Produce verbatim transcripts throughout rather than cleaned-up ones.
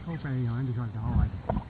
后边有人就想找我的。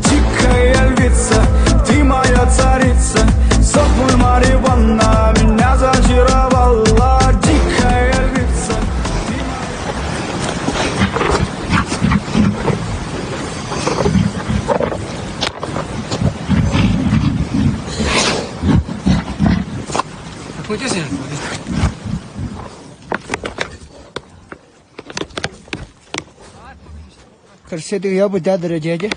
Дикая львица, ты моя царица. Сок мой марихуана меня зачаровала. Дикая львица. Какой здесь? Короче, ты я бы дядя родили.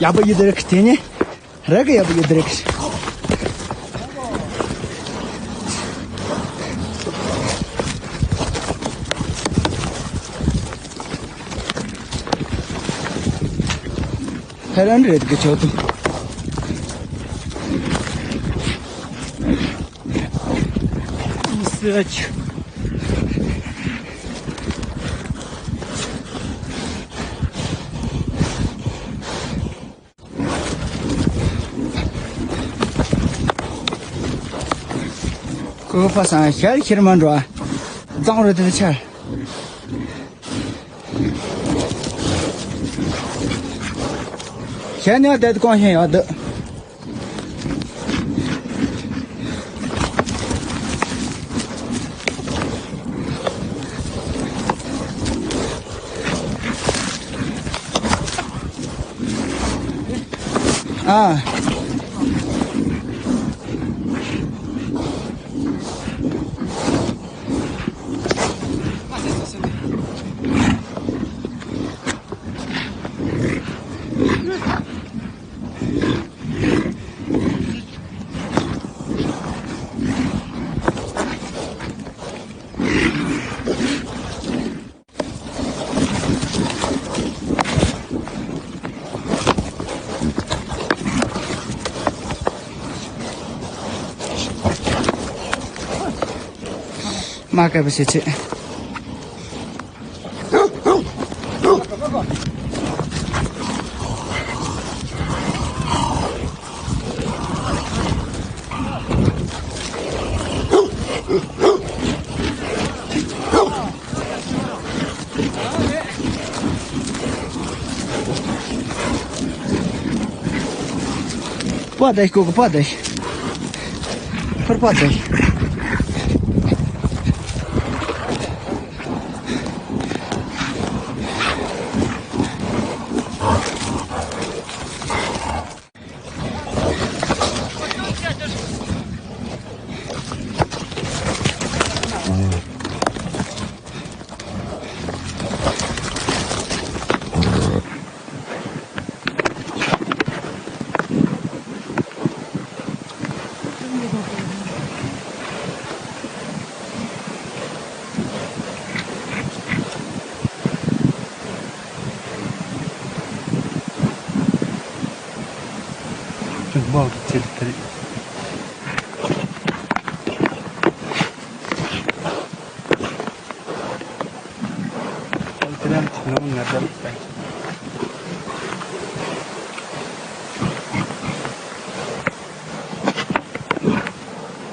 ཡག་པོ་ཡོད་རེད་དེ་ནི། ར་གི་ཡག་པོ་ཡོད་རེད། ཧ་རན་རེད་གི་ཆོག་ཏུ། Research. ཁོ་ཕ་སང་ཤར་ཤར་མ་འགྲོ། གཙང་རུ་དེ་ཆར། ཤར་ཉག་དེ་གོང་ཤེས་ཡོད་འདུག། ཨ། མ་ཀ་པ་ཤེ་ཆེ། པ་དེ་ཀོ་ཀོ་པ་དེ། ཕར་པ་དེ། ཅུང་མང་དུ་ཚེ་འདི་ཐར། ཨ་ལ་ཁྱེད་རང་ཚོ་ནང་ང་འདྲ་ལ་ལྟ།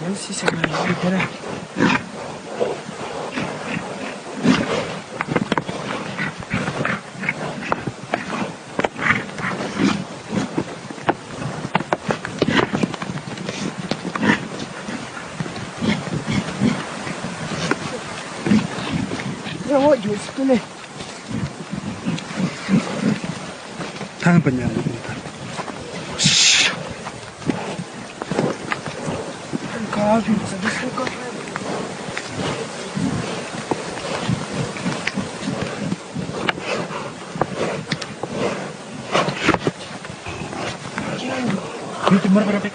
ཡང་སྲིད་ཤག་ན་ཡང་དེ་ར། ཐང་པ་ཉལ་འདུག